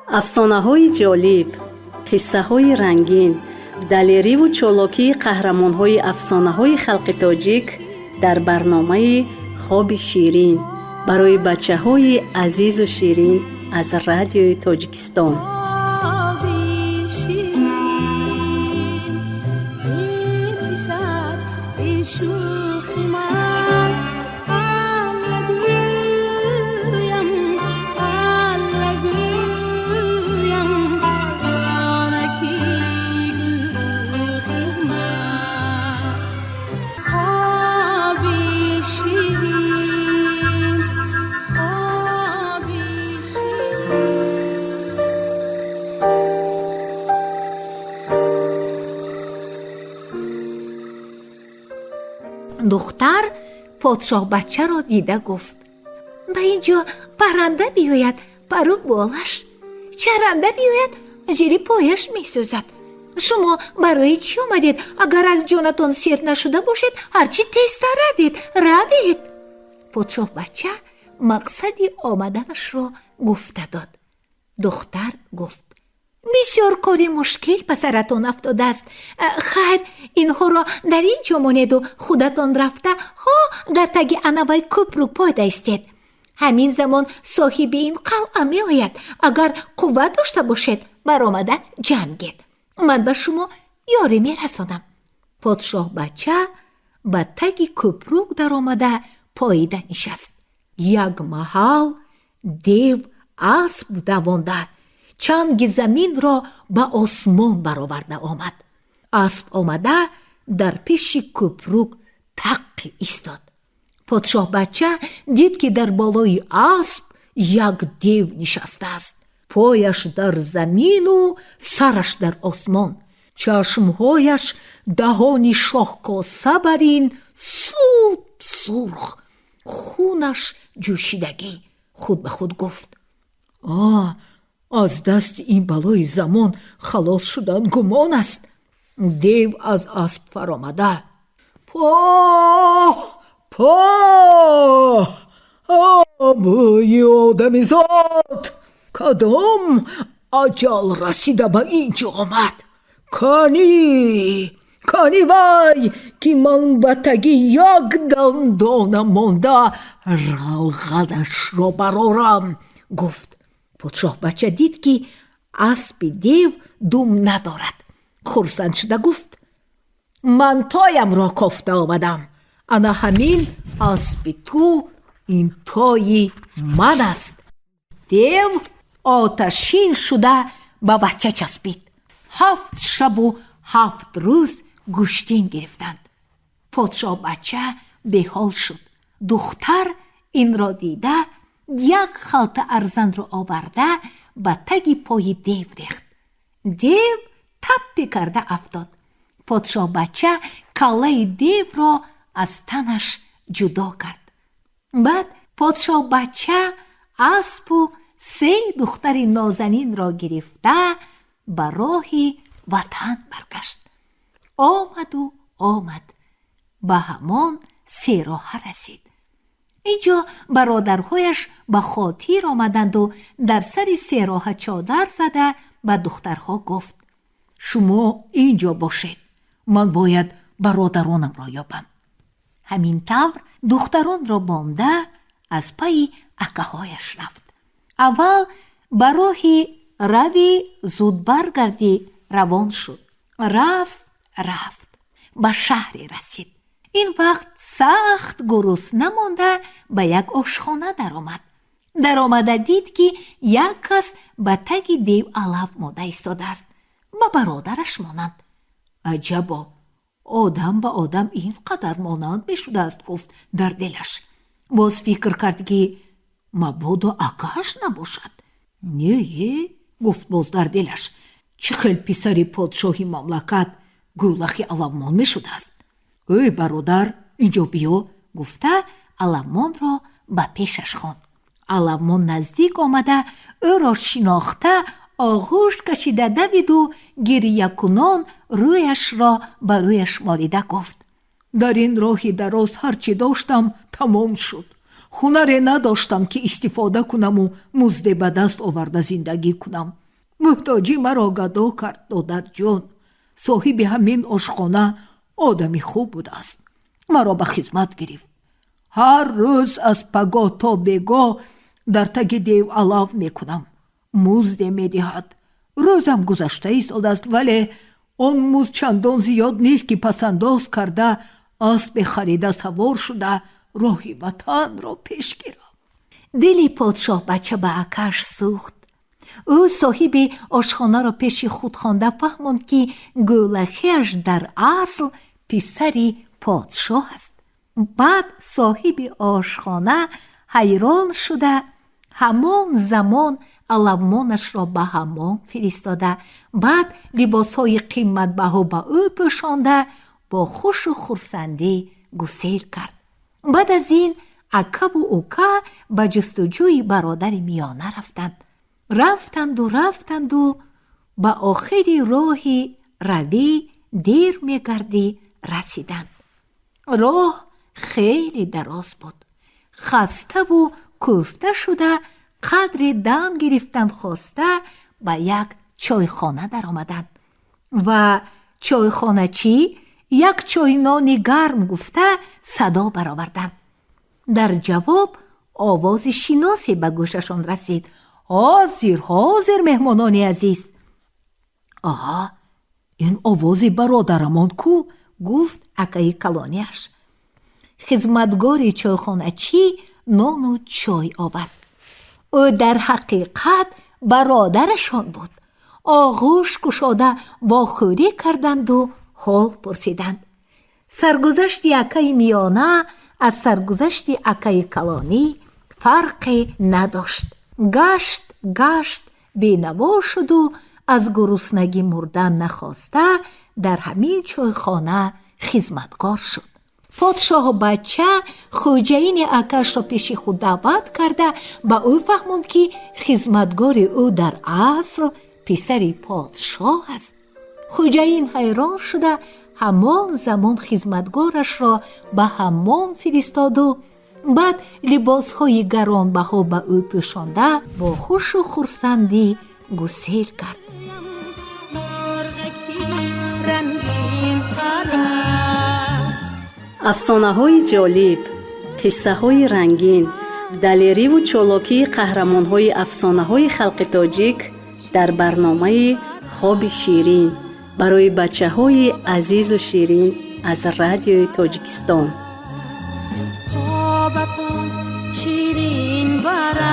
Афсонаҳои ҷолиб, қиссаҳои рангин, далериву чолокии қаҳрамонҳои афсонаҳои халқи тоҷик дар барномаи «Хоби ширин» барои бачаҳои азизу ширин аз Радиои Тоҷикистон. Духтар подшоҳбачаро дида гуфт: «Ба ин ҷо парранда биёяд, пару болаш, чаранда биёяд, зери пояш месӯзад. Шумо барои чӣ омадед? Агар аз ҷонатон сер нашуда бошед, ҳарчи тезтар равед, равед». Подшоҳбача мақсади омаданашро гуфта дод. Духтар гуфт: «Бисёр кори мушкил ба саратон афтодааст. Хайр, инҳоро дар ин ҷо монеду худатон рафта, ҳо дар таги анавай кӯпрук пойда истед. Ҳамин замон соҳиби ин қалъа меояд. Агар қувват дошта бошед, баромада ҷангед, ман ба шумо ёрӣ мерасонам». Подшоҳбача ба таги кӯпрук даромада поида нишаст. Як маҳал дев асп давонда, чанги заминро ба осмон бароварда омад. Асп омада дар пеши кӯпрук таққи истод. Подшоҳбача дид, ки дар болои асп як дев нишастааст, пояш дар замину сараш дар осмон, чашмҳояш даҳони шоҳкоса барин суб сурх, хунаш ҷӯшидагӣ. Худ ба худ гуфт: «А, аз дасти ин балои замон халос шудан гумон аст». Дев аз асп фаромада: «Поҳ, поҳ, обӯи одамизод! Кадом аҷал расида ба ин ҷо омад? Канӣ, канӣ вай, ки ман ба таги як дандона монда равғанашро барорам?» гуфт. Подшоҳбача дид, ки аспи дев дум надорад. Хурсанд шуда гуфт: «Ман тоямро кофта омадам. Ана ҳамин аспи ту, ин тои ман аст». Дев оташин шуда ба бача часпид. 7 шабу 7 рӯз гӯштин гирифтанд. Подшоҳбача беҳол шуд. Духтар инро дида, як халта арзанро оварда, ба таги пои дев рехт. Дев таппе карда афтод. Подшоҳбача каллаи девро аз танаш ҷудо кард. Баъд подшоҳбача аспу се духтари нозанинро гирифта, ба роҳи ватан баргашт. Омаду омад, ба ҳамон сероҳа расид. Инҷо бародарҳояш ба хотир омаданду дар сари сероҳа чодар зада, ба духтарҳо гуфт: «Шумо ин ҷо бошед, ман бояд бародаронамро ёбам». Ҳамин тавр духтаронро монда, аз пайи акаҳояш рафт. Аввал ба роҳи рави зуд баргардӣ равон шуд. Рафт, рафт, ба шаҳре расид. Ин вақт сахт гурусна монда, ба як ошхона даромад. Даромада дид, ки як кас ба таги дев алаф монда истодааст, ба бародараш монанд. «Аҷабо, одам ба одам ин қадар монанд мешудааст», гуфт дар дилаш. Боз фикр кард, ки мабодо акааш набошад. «Не», гуфт боз дар дилаш, «чӣ хел писари подшоҳи мамлакат гӯлахи алавмон мешудааст? Эй бародар, инҷо биё», гуфта, алавмонро ба пешаш хонд. Алавмон наздик омада, ӯро шинохта, оғӯш кашида давиду гирьякунон рӯяшро ба рӯяш молида гуфт: «Дар ин роҳи дароз ҳар чӣ доштам, тамом шуд. Ҳунаре надоштам, ки истифода кунаму музде ба даст оварда зиндагӣ кунам. Муҳтоҷӣ маро гадо кард, додарҷон. Соҳиби ҳамин ошхона одами хуб будааст, маро ба хизмат гирифт. Ҳар рӯз аз пагоҳ то бегоҳ дар таги дев алав мекунам, музде медиҳад. Рӯзам гузашта истодааст, вале он музд чандон зиёд нест, ки пасандоз карда, аспе харида, савор шуда, роҳи ватанро пеш гирам. Дили подшоҳбача ба акаш сӯхт. Ӯ соҳиби ошхонаро пеши худ хонда фаҳмонд, ки гӯлахиаш дар асл писари подшоҳ аст. Баъд соҳиби ошхона ҳайрон шуда, ҳамон замон алавмонашро ба ҳаммом фиристода, баъд либосҳои қиматбаҳо ба ӯ пӯшонда, бо хушу хурсандӣ гусел кард. Баъд аз ин акаву ука ба ҷустуҷӯи бародари миёна рафтанд. Рафтанду рафтанду ба охири роҳи равӣ дер мегардӣ расиданд. Роҳ хеле дароз буд. Хаставу кӯфта шуда, қадре дам гирифтан хоста, ба як чойхона даромаданд ва чойхоначӣ як чойнони гарм гуфта садо бароварданд. Дар ҷавоб овози шиносе ба гӯшашон расид: «Ҳозир, ҳозир, меҳмонони азиз!» «Оҳа, ин овози бародарамон ку?» гуфт акаи калониаш. Хизматгори чойхоначӣ нону чой овард. Ӯ дар ҳақиқат бародарашон буд. Оғӯш кушода вохӯрӣ карданду ҳол пурсиданд. Саргузашти акаи миёна аз саргузашти акаи калонӣ фарқе надошт. Гашт, гашт, бенаво шуду аз гуруснагӣ мурдан нахоста, дар ҳамин чойхона хизматгор шуд. Подшоҳу бача хӯҷаини акашро пеши худ даъват карда, ба ӯ фаҳмонд, ки хизматгори ӯ дар асл писари подшоҳ аст. Хӯҷаин ҳайрон шуда, ҳамон замон хизматгорашро ба ҳаммом фиристоду баъд либосҳои гаронбаҳо ба ӯ пӯшонда, бо хушу хурсандӣ гусел кард. Афсонаҳои ҷолиб, қиссаҳои рангин, далериву чолокии қаҳрамонҳои афсонаҳои халқи тоҷик дар барномаи «Хоби ширин» барои бачаҳои азизу ширин аз Радиои Тоҷикистон. Хобатон ширин барад.